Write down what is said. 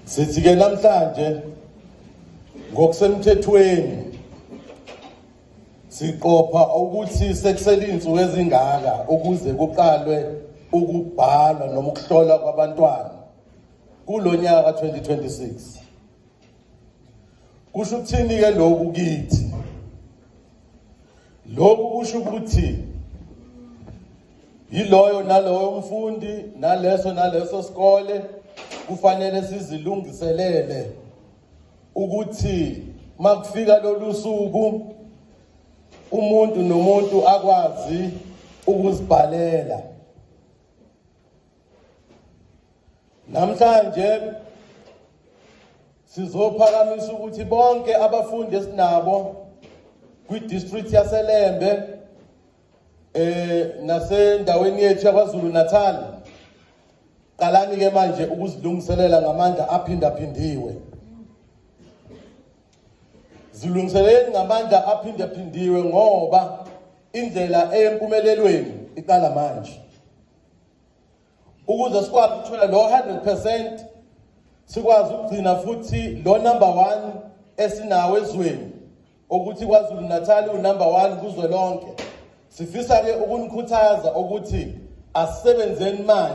Sithi ke namhlanje ngokusemthethweni siqopha ukuthi sekusele insuku ezingaka ukuze kuqalwe ukubhalwa noma ukuhlolwa kwabantwana kulonyaka ka-2026. Kusho ukuthini ke lokhu kithi? Lokhu kusho ukuthi yiloyo naloyo mfundi naleso naleso sikole kufanele sizilungiselele ukuthi makufika lolu suku umuntu nomuntu akwazi ukuzibhalela. Namhlanje sizophakamisa ukuthi bonke abafundi esinabo kwi-district yaseLembe nasendaweni yethu yaKwaZulu Natal, qalani ke manje ukuzilungiselela ngamandla aphindaphindiwe. Zilungiseleni ngamandla aphindaphindiwe ngoba indlela eyempumelelweni iqala manje. Ukuze sikwazi ukuthola lo 100%, sikwazi ukugcina futhi lo number 1 esinawo ezweni, ukuthi KwaZulu Natal u number 1 kuzwe lonke. Sifisa ke ukunikhuthaza ukuthi asisebenzeni manje.